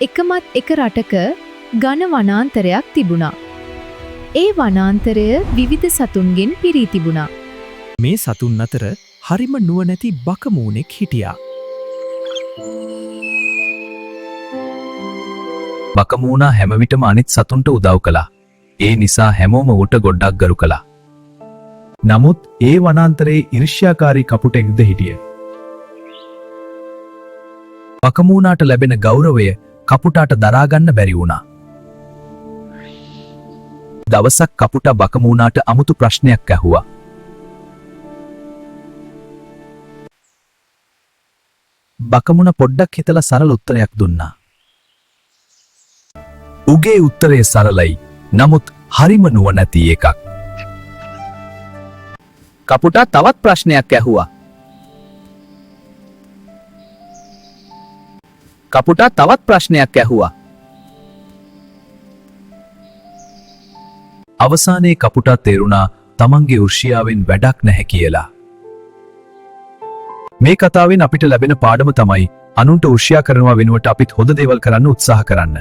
එකමත් එක රටක ඝන වනාන්තරයක් තිබුණා. ඒ වනාන්තරය විවිධ සතුන්ගෙන් පිරී තිබුණා. මේ සතුන් අතර හරිම නුවණැති බකමූණෙක් හිටියා. බකමූණා හැම විටම අනිත් සතුන්ට උදව් කළා. ඒ නිසා හැමෝම ඌට ගොඩක් ගරු කළා. නමුත් ඒ වනාන්තරයේ ඊර්ෂ්‍යාකාරී කපුටෙක්ද හිටිය. බකමූණාට ලැබෙන ගෞරවය කපුටාට දරා ගන්න බැරි වුණා. දවසක් කපුටා බකමූණාට අමුතු ප්‍රශ්නයක් ඇහුවා. බකමුණ පොඩ්ඩක් හිතලා සරල උත්තරයක් දුන්නා. උගේ උත්තරය සරලයි. නමුත් හරිම නුවණැති එකක්. කපුටා තවත් ප්‍රශ්නයක් ඇහුවා. කපුටා තවත් ප්‍රශ්නයක් ඇහුවා. අවසානයේ කපුටා තේරුණා තමන්ගේ ඊර්ෂ්‍යාවෙන් වැඩක් නැහැ කියලා. මේ කතාවෙන් අපිට ලැබෙන පාඩම තමයි අනුන්ට ඊර්ෂ්‍යා කරනවා වෙනුවට අපිත් හොඳ දේවල් කරන්න උත්සාහ කරන්න.